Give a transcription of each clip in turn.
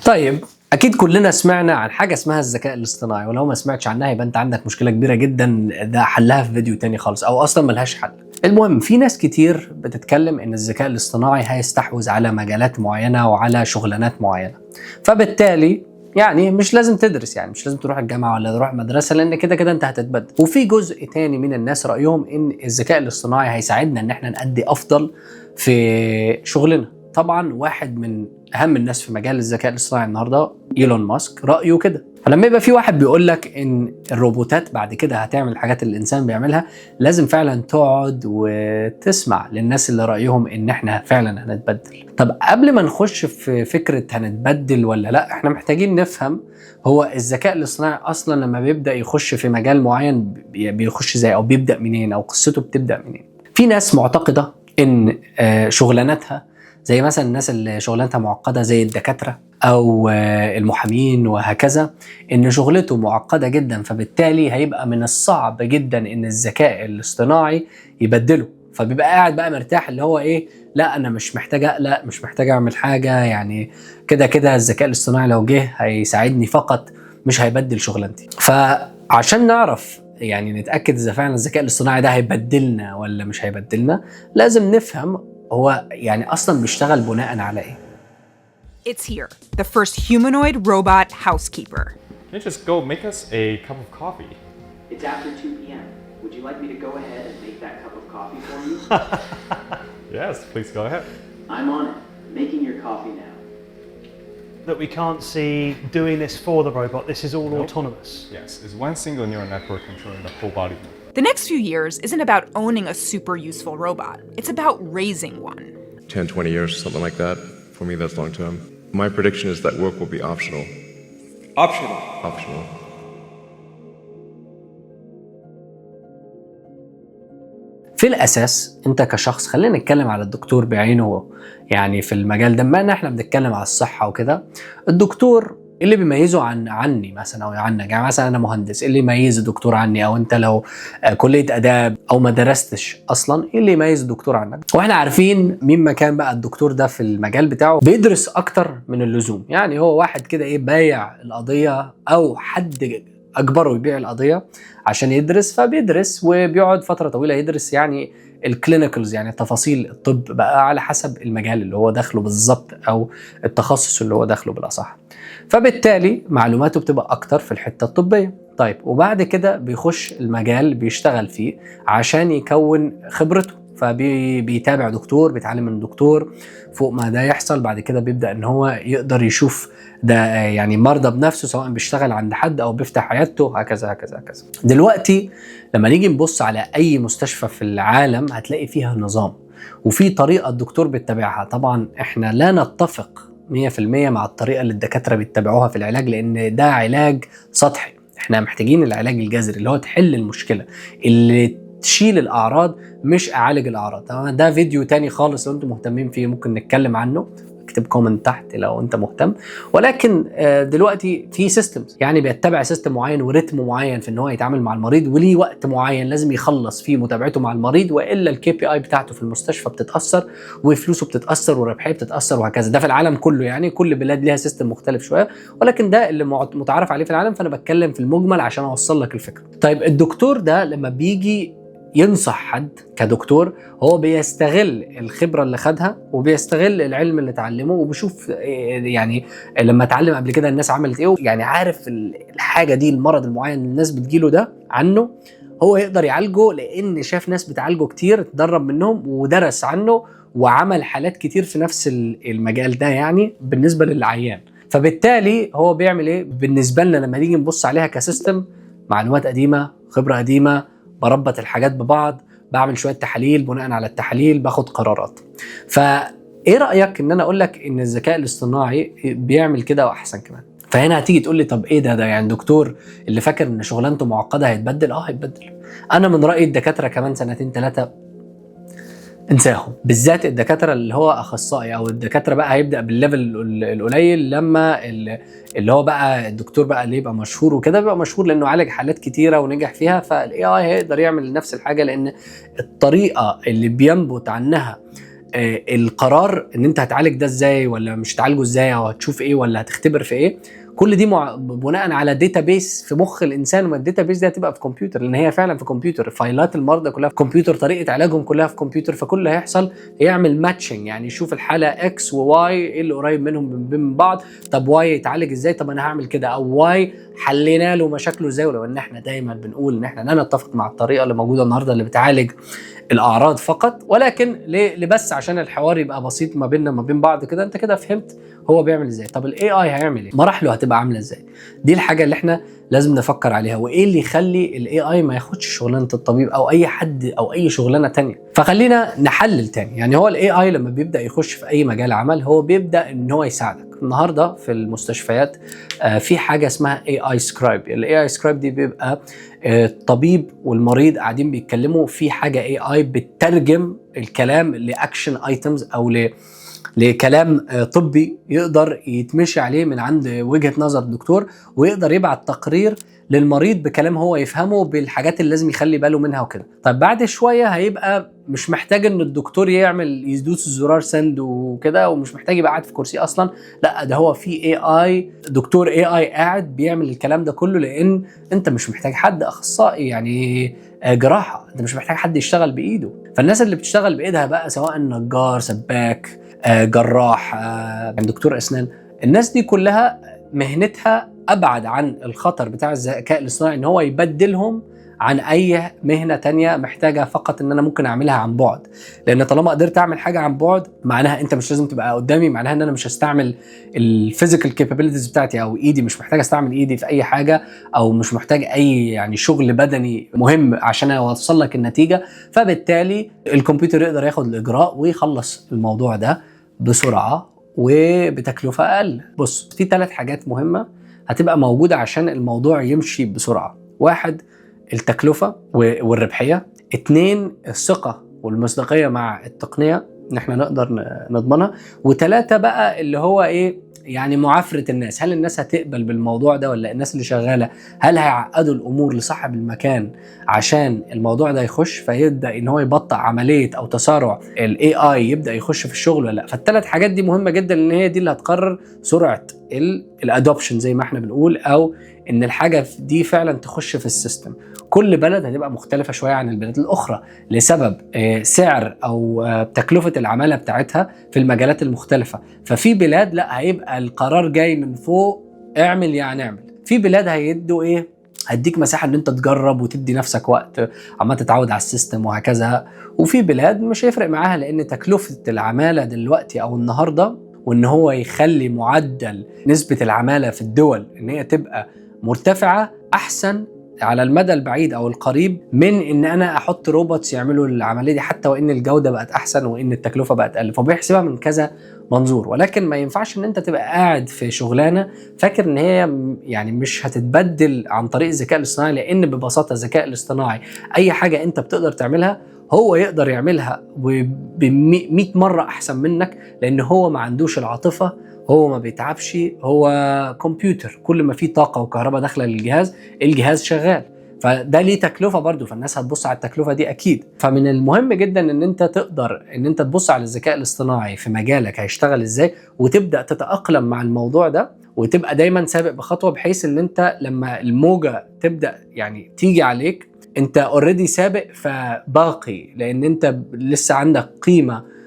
طيب، اكيد كلنا سمعنا عن حاجة اسمها الذكاء الاصطناعي، ولو ما سمعتش عنها يبقى انت عندك مشكلة كبيرة جدا، ده حلها في فيديو تاني خالص او اصلا ملهاش حل. المهم، في ناس كتير بتتكلم ان الذكاء الاصطناعي هيستحوذ على مجالات معينة وعلى شغلانات معينه، فبالتالي يعني مش لازم تدرس، يعني مش لازم تروح الجامعة ولا تروح مدرسه، لان كده كده انت هتتبدل. وفي جزء تاني من الناس رايهم ان الذكاء الاصطناعي هيساعدنا ان احنا نأدي افضل في شغلنا. طبعا واحد من اهم الناس في مجال الذكاء الاصطناعي النهارده ايلون ماسك رايه كده. فلما يبقى في واحد بيقول لك ان الروبوتات بعد كده هتعمل الحاجات اللي الانسان بيعملها، لازم فعلا تقعد وتسمع للناس اللي رايهم ان احنا فعلا هنتبدل. طب قبل ما نخش في فكرة هنتبدل ولا لا، احنا محتاجين نفهم هو الذكاء الاصطناعي اصلا لما بيبدا يخش في مجال معين بيخش ازاي، او بيبدا منين، او قصته بتبدا منين. في ناس معتقده ان شغلانتها، زي مثلا الناس اللي شغلانتها معقدة زي الدكاترة او المحامين وهكذا، ان شغلته معقدة جدا، فبالتالي هيبقى من الصعب جدا ان الذكاء الاصطناعي يبدله. فبيبقى قاعد بقى مرتاح، اللي هو ايه، لا انا مش محتاج اقلق، مش محتاج اعمل حاجه، يعني كده كده الذكاء الاصطناعي لو جه هيساعدني فقط، مش هيبدل شغلانتي. فعشان نعرف يعني نتاكد اذا فعلا الذكاء الاصطناعي ده هيبدلنا ولا مش هيبدلنا، لازم نفهم هو يعني اصلا بيشتغل بناء على ايه. It's here, the first humanoid robot housekeeper. Can you just go make us a cup of coffee? It's after 2 p.m. Would you like me to go ahead and make that cup of coffee for you? Yes, please go ahead. I'm on it. Making your coffee now. That we can't see doing this for the robot. This is all Nope. autonomous. Yes, it's one single neural network controlling the whole body. The next few years isn't about owning a super useful robot, it's about raising one. 10, 20 years, something like that. For me, that's long term. My prediction is that work will be optional. Optional. Optional. في الاساس انت كشخص، خلينا نتكلم على الدكتور بعينه يعني في المجال ده، بما ان احنا بنتكلم على الصحة وكده، الدكتور اللي بيميزه عني مثلا او عنك، يعني مثلا انا مهندس، إيه اللي يميز الدكتور عني؟ او انت لو كليه اداب او ما درستش اصلا، ايه اللي يميز الدكتور عنك؟ واحنا عارفين مين ما كان بقى الدكتور ده في المجال بتاعه بيدرس اكتر من اللزوم، يعني هو واحد كده ايه، بايع القضية او حد اجبره يبيع القضية عشان يدرس، فبيدرس وبيقعد فترة طويلة يدرس يعني ال clinicals، يعني تفاصيل الطب بقى على حسب المجال اللي هو داخله بالظبط او التخصص اللي هو داخله بالاصح، فبالتالي معلوماته بتبقى اكتر في الحتة الطبية. طيب، وبعد كده بيخش المجال بيشتغل فيه عشان يكون خبرته، فبيتابع دكتور، بيتعلم من دكتور. فوق ما ده يحصل، بعد كده بيبدا ان هو يقدر يشوف ده يعني مرضى بنفسه، سواء بيشتغل عند حد او بيفتح عيادته، هكذا هكذا هكذا. دلوقتي لما نيجي نبص على اي مستشفى في العالم هتلاقي فيها نظام وفي طريقه الدكتور بيتبعها. طبعا احنا لا نتفق 100% مع الطريقة اللي الدكاترة بيتبعوها في العلاج، لان ده علاج سطحي. احنا محتاجين العلاج الجذري اللي هو تحل المشكله، اللي تشيل الاعراض، مش اعالج الاعراض. تمام، ده فيديو تاني خالص، لو انتم مهتمين فيه ممكن نتكلم عنه، اكتب comment تحت لو انت مهتم. ولكن دلوقتي في systems، يعني بيتبع system معين ورتم معين في ان هو يتعامل مع المريض، وليه وقت معين لازم يخلص فيه متابعته مع المريض، والا ال KPI بتاعته في المستشفى بتتاثر وفلوسه بتتاثر والربحيه بتتاثر وهكذا. ده في العالم كله، يعني كل بلاد ليها system مختلف شويه، ولكن ده اللي متعارف عليه في العالم، فانا بتكلم في المجمل عشان اوصل لك الفكرة. طيب، الدكتور ده لما بيجي ينصح حد كدكتور، هو بيستغل الخبرة اللي خدها وبيستغل العلم اللي اتعلمه، وبيشوف يعني لما اتعلم قبل كده الناس عملت ايه، يعني عارف الحاجة دي، المرض المعين اللي الناس بتجيله ده عنه، هو يقدر يعالجه لان شاف ناس بتعالجه كتير، اتدرب منهم ودرس عنه وعمل حالات كتير في نفس المجال ده يعني بالنسبة للعيان. فبالتالي هو بيعمل ايه؟ بالنسبة لنا لما نيجي نبص عليها ك system، معلومات قديمه، خبره قديمه، بربط الحاجات ببعض، بعمل شوية تحاليل، بناء على التحاليل باخد قرارات. فايه رايك ان انا اقول لك ان الذكاء الاصطناعي بيعمل كده واحسن كمان؟ فهنا هتيجي تقول لي طب ايه ده يعني دكتور اللي فاكر ان شغلانته معقدة هيتبدل؟ اه هيتبدل. انا من رايي الدكاترة كمان سنتين ثلاثة انساهم، بالذات الدكاترة اللي هو اخصائي، او الدكاترة بقى هيبدا بال level القليل، لما اللي هو بقى الدكتور بقى اللي يبقى مشهور وكده، بيبقى مشهور لانه عالج حالات كتيرة ونجح فيها، فال AI هيقدر يعمل نفس الحاجه، لان الطريقة اللي بينبت عنها القرار ان انت هتعالج ده ازاي ولا مش هتعالجه ازاي، او هتشوف ايه ولا هتختبر في ايه، كل دي بناء على database في مخ الانسان. وما ال database دي هتبقى في كمبيوتر، لان هي فعلا في كمبيوتر، فايلات المرضى كلها في كمبيوتر، طريقه علاجهم كلها في كمبيوتر. فكل اللي هيحصل يعمل matching، يعني يشوف الحالة X و Y ايه اللي قريب منهم من بعض، طب Y يتعالج ازاي، طب انا هعمل كده، او Y حلينا له مشاكله ازاي. ولو ان احنا دايما بنقول ان احنا لا نتفق مع الطريقة اللي موجودة النهارده اللي بتعالج الاعراض فقط، ولكن ليه بس عشان الحوار يبقى بسيط ما بيننا ما بين بعض كده، انت كده فهمت هو بيعمل ازاي. طب ال AI هيعمل ايه؟ مراحله هتبقى عامله ازاي؟ دي الحاجة اللي احنا لازم نفكر عليها. وايه اللي يخلي ال AI ما ياخدش شغلانة الطبيب او اي حد او اي شغلانة تانية؟ فخلينا نحلل تاني. يعني هو ال AI لما بيبدا يخش في اي مجال عمل، هو بيبدا ان هو يساعدك. النهارده في المستشفيات في حاجة اسمها AI scribe. ال AI scribe دي بيبقى الطبيب والمريض قاعدين بيتكلموا، في حاجة AI بتترجم الكلام ل action items او لكلام طبي يقدر يتمشي عليه من عند وجهة نظر الدكتور، ويقدر يبعت تقرير للمريض بكلام هو يفهمه بالحاجات اللي لازم يخلي باله منها وكده. طيب بعد شوية هيبقى مش محتاج ان الدكتور يعمل يدوس الزرار send وكده، ومش محتاج يبقى قاعد في كرسي اصلا، لا ده هو في AI، دكتور AI قاعد بيعمل الكلام ده كله، لان انت مش محتاج حد اخصائي يعني جراحه، انت مش محتاج حد يشتغل بايده. فالناس اللي بتشتغل بايدها بقى، سواء نجار، سباك، جراح، دكتور اسنان، الناس دي كلها مهنتها ابعد عن الخطر بتاع الذكاء الاصطناعي ان هو يبدلهم عن اي مهنة تانية محتاجه فقط ان انا ممكن اعملها عن بعد. لان طالما قدرت اعمل حاجة عن بعد، معناها انت مش لازم تبقى قدامي، معناها ان انا مش هستعمل ال physical capabilities بتاعتي او ايدي، مش محتاج استعمل ايدي في اي حاجه، او مش محتاج اي يعني شغل بدني مهم عشان اوصل لك النتيجه. فبالتالي الكمبيوتر يقدر ياخد الاجراء ويخلص الموضوع ده بسرعة وبتكلفه اقل. بص، في 3 حاجات مهمة هتبقى موجودة عشان الموضوع يمشي بسرعه. واحد، التكلفة والربحيه. 2، الثقة والمصداقيه مع التقنية ان احنا نقدر نضمنها. وثلاثة بقى اللي هو ايه، يعني معافرة الناس، هل الناس هتقبل بالموضوع ده ولا الناس اللي شغالة هل هيعقدوا الأمور لصاحب المكان عشان الموضوع ده يخش، فيبدأ إن هو يبطئ عملية أو تسارع ال AI يبدأ يخش في الشغل ولا لا. فالثلاث حاجات دي مهمة جدا، لأن هي دي اللي هتقرر سرعة ال adoption زي ما احنا بنقول، أو إن الحاجة دي فعلا تخش في ال system. كل بلد هتبقى مختلفة شوية عن البلاد الأخرى لسبب سعر أو تكلفة العمالة بتاعتها في المجالات المختلفة. ففي بلاد لا، هيبقى القرار جاي من فوق، اعمل يعني اعمل. في بلاد هيدوا ايه، هديك مساحة ان انت تجرب وتدي نفسك وقت عمال تتعود على ال system وهكذا. وفي بلاد مش هيفرق معاها، لان تكلفة العمالة دلوقتي او النهاردة، وان هو يخلي معدل نسبة العمالة في الدول ان هي تبقى مرتفعة احسن على المدى البعيد او القريب من ان انا احط robots يعملوا العملية دي، حتى وان الجودة بقت احسن وان التكلفة بقت اقل. فبيحسبها من كذا منظور. ولكن ما ينفعش ان انت تبقى قاعد في شغلانة فاكر ان هي يعني مش هتتبدل عن طريق الذكاء الاصطناعي، لان ببساطة الذكاء الاصطناعي اي حاجة انت بتقدر تعملها هو يقدر يعملها ب 100 مرة احسن منك، لان هو ما عندوش العاطفة، هو ما بيتعبش، هو كمبيوتر، كل ما فيه طاقة وكهرباء داخله للجهاز الجهاز شغال. فده ليه تكلفة برضو، فالناس هتبص على التكلفة دي اكيد. فمن المهم جدا ان انت تقدر ان انت تبص على الذكاء الاصطناعي في مجالك هيشتغل ازاي، وتبدا تتاقلم مع الموضوع ده، وتبقى دايما سابق بخطوة، بحيث ان انت لما الموجه تبدا يعني تيجي عليك انت already سابق فباقي، لان انت لسه عندك قيمة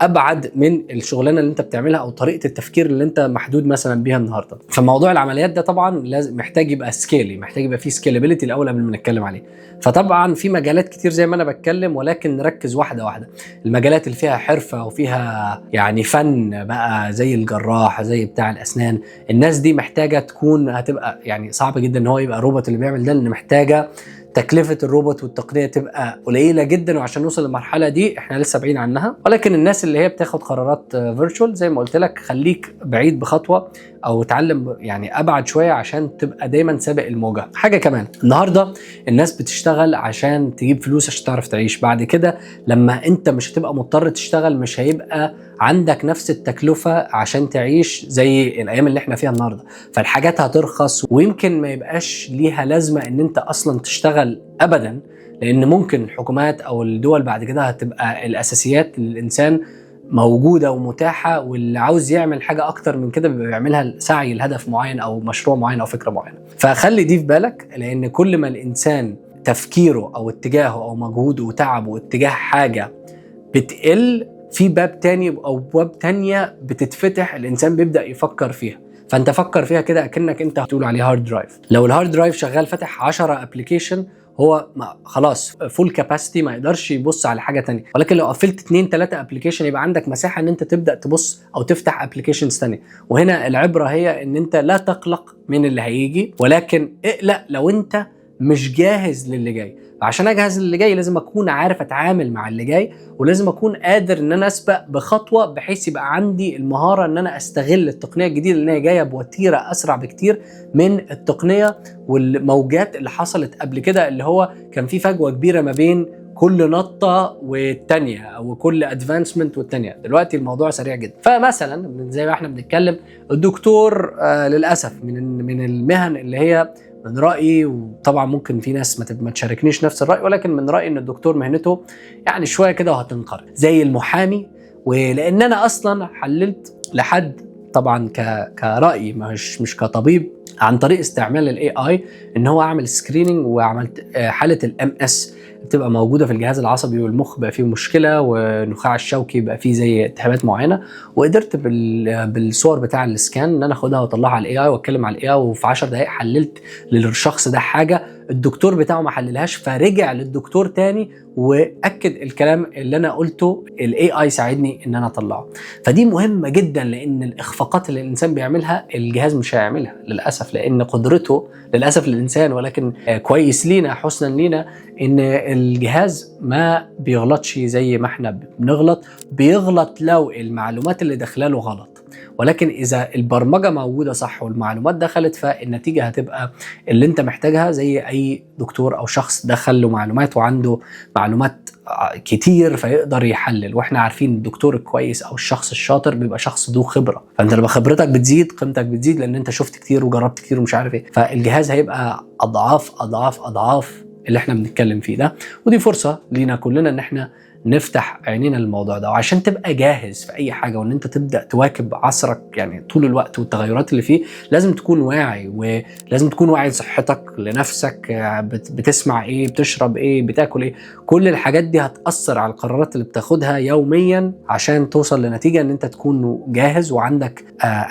ابعد من الشغلانة اللي انت بتعملها او طريقه التفكير اللي انت محدود مثلا بيها النهارده. فموضوع العمليات ده طبعا لازم محتاج يبقى scale، محتاج يبقى فيه scalability الاول قبل ما نتكلم عليه. فطبعا في مجالات كتير زي ما انا بتكلم، ولكن نركز واحدة واحدة. المجالات اللي فيها حرفه وفيها يعني فن بقى زي الجراح، زي بتاع الاسنان، الناس دي محتاجه تكون، هتبقى يعني صعب جدا ان هو يبقى روبوت اللي بيعمل ده، لان محتاجه تكلفة الروبوت والتقنية تبقى قليلة جدا، وعشان نوصل للمرحلة دي احنا لسه بعيد عنها. ولكن الناس اللي هي بتاخد قرارات virtual زي ما قلت لك، خليك بعيد بخطوة او اتعلم يعني ابعد شوية عشان تبقى دايما سابق الموجة. حاجة كمان، النهاردة الناس بتشتغل عشان تجيب فلوس عشان تعرف تعيش. بعد كده لما انت مش هتبقى مضطر تشتغل، مش هيبقى عندك نفس التكلفة عشان تعيش زي الايام اللي احنا فيها النهاردة، فالحاجات هترخص، ويمكن ما يبقاش ليها لازمة ان انت اصلا تشتغل ابدا، لان ممكن الحكومات او الدول بعد كده هتبقى الاساسيات للانسان موجودة ومتاحه، واللي عاوز يعمل حاجة اكتر من كده بيبقى بيعملها سعي لهدف معين او مشروع معين او فكرة معينه. فخلي دي في بالك، لان كل ما الانسان تفكيره او اتجاهه او مجهوده وتعبه اتجاه حاجة بتقل، في باب تاني او ابواب تانية بتتفتح الانسان بيبدا يفكر فيها. فانت فكر فيها كده اكنك انت تقول عليه hard drive. لو ال hard drive شغال فاتح 10 application، هو ما خلاص full capacity، ما يقدرش يبص على حاجة تانية. ولكن لو قفلت 2 3 application يبقى عندك مساحة ان انت تبدا تبص او تفتح applications تانية. وهنا العبرة هي ان انت لا تقلق من اللي هيجي، ولكن اقلق لو انت مش جاهز للي جاي. فعشان اجهز للي جاي لازم اكون عارف اتعامل مع اللي جاي، ولازم اكون قادر ان انا اسبق بخطوة بحيث يبقى عندي المهارة ان انا استغل التقنية الجديدة اللي هي جاية بوتيره اسرع بكتير من التقنية والموجات اللي حصلت قبل كده، اللي هو كان في فجوة كبيرة ما بين كل نطه والتانية او كل advancement والتانية. دلوقتي الموضوع سريع جدا. فمثلا زي ما احنا بنتكلم، الدكتور للاسف من المهن اللي هي من رايي، وطبعا ممكن في ناس ما تشاركنيش نفس الراي، ولكن من رايي ان الدكتور مهنته يعني شوية كده وهتنقرض زي المحامي. ولان انا اصلا حللت لحد طبعا كرايي مش كطبيب، عن طريق استعمال ال AI ان هو اعمل screening، وعملت حاله ال MS بتبقى موجودة في الجهاز العصبي والمخ بقى فيه مشكله، والنخاع الشوكي بقى فيه زي التهابات معينه، وقدرت بالصور بتاع ال scan ان انا اخدها واطلعها على ال AI واتكلم على ال AI، وفي 10 دقائق حللت للشخص ده حاجة الدكتور بتاعه ما حللهاش، فرجع للدكتور تاني واكد الكلام اللي انا قلته. ال AI ساعدني ان انا اطلعه. فدي مهمة جدا، لان الاخفاقات اللي الانسان بيعملها الجهاز مش هيعملها للاسف، لان قدرته للاسف للانسان، ولكن كويس لينا حسنا لينا ان الجهاز ما بيغلطش زي ما احنا بنغلط. بيغلط لو المعلومات اللي داخله غلط، ولكن اذا البرمجة موجودة صح والمعلومات دخلت فالنتيجه هتبقى اللي انت محتاجها، زي اي دكتور او شخص دخل له معلومات وعنده معلومات كتير فيقدر يحلل. واحنا عارفين الدكتور الكويس او الشخص الشاطر بيبقى شخص ذو خبره، فانت لما خبرتك بتزيد قيمتك بتزيد، لان انت شفت كتير وجربت كتير ومش عارف ايه. فالجهاز هيبقى اضعاف اضعاف اضعاف اللي احنا بنتكلم فيه ده، ودي فرصة لينا كلنا ان احنا نفتح عينينا للموضوع ده، وعشان تبقى جاهز في اي حاجة وان انت تبدا تواكب عصرك يعني طول الوقت والتغيرات اللي فيه. لازم تكون واعي، ولازم تكون واعي لصحتك، لنفسك، بتسمع ايه، بتشرب ايه، بتاكل ايه. كل الحاجات دي هتاثر على القرارات اللي بتاخدها يوميا عشان توصل لنتيجة ان انت تكون جاهز وعندك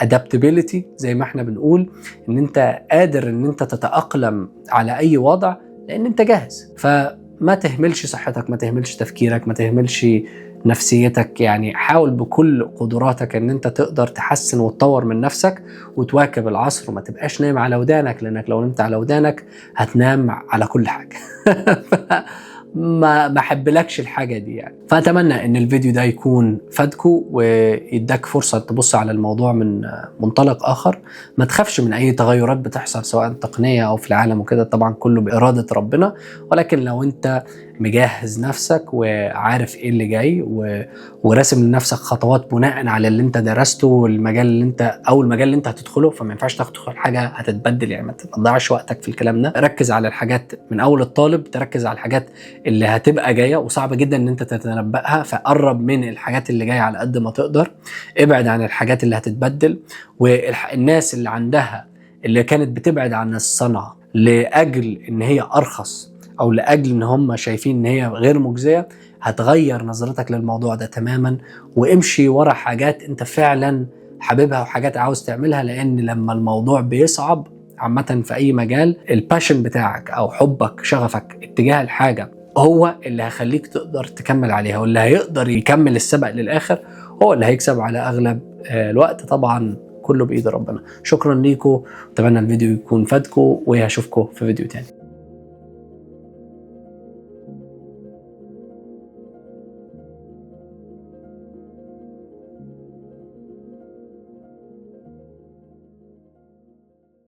adaptability زي ما احنا بنقول، ان انت قادر ان انت تتاقلم على اي وضع لان انت جاهز. فما تهملش صحتك، ما تهملش تفكيرك، ما تهملش نفسيتك، يعني حاول بكل قدراتك ان انت تقدر تحسن وتطور من نفسك وتواكب العصر، وما تبقاش نايم على ودانك، لانك لو نمت على ودانك هتنام على كل حاجة. ما بحبلكش الحاجة دي يعني. فاتمنى ان الفيديو ده يكون فادكو ويداك فرصة تبص على الموضوع من منطلق اخر. ما تخافش من اي تغيرات بتحصل سواء تقنية او في العالم وكده، طبعا كله باراده ربنا، ولكن لو انت مجهز نفسك وعارف ايه اللي جاي وراسم لنفسك خطوات بناء على اللي انت درسته والمجال اللي انت او المجال اللي انت هتدخله، فما ينفعش تدخل حاجة هتتبدل يعني، ما تضيعش وقتك في الكلام ده. ركز على الحاجات من اول الطالب، تركز على الحاجات اللي هتبقى جاية وصعب جدا ان انت تتنبأها، فقرب من الحاجات اللي جاية على قد ما تقدر، ابعد عن الحاجات اللي هتتبدل. والناس اللي عندها اللي كانت بتبعد عن الصنعة لاجل ان هي ارخص او لاجل ان هم شايفين ان هي غير مجزية، هتغير نظرتك للموضوع ده تماما، وامشي ورا حاجات انت فعلا حاببها وحاجات عاوز تعملها. لان لما الموضوع بيصعب عامة في اي مجال، ال passion بتاعك او حبك شغفك اتجاه الحاجة هو اللي هيخليك تقدر تكمل عليها، واللي هيقدر يكمل السبق للاخر هو اللي هيكسب على اغلب الوقت. طبعا كله بايد ربنا. شكرا ليكم، اتمنى الفيديو يكون فادكم، وهشوفكم في فيديو تاني.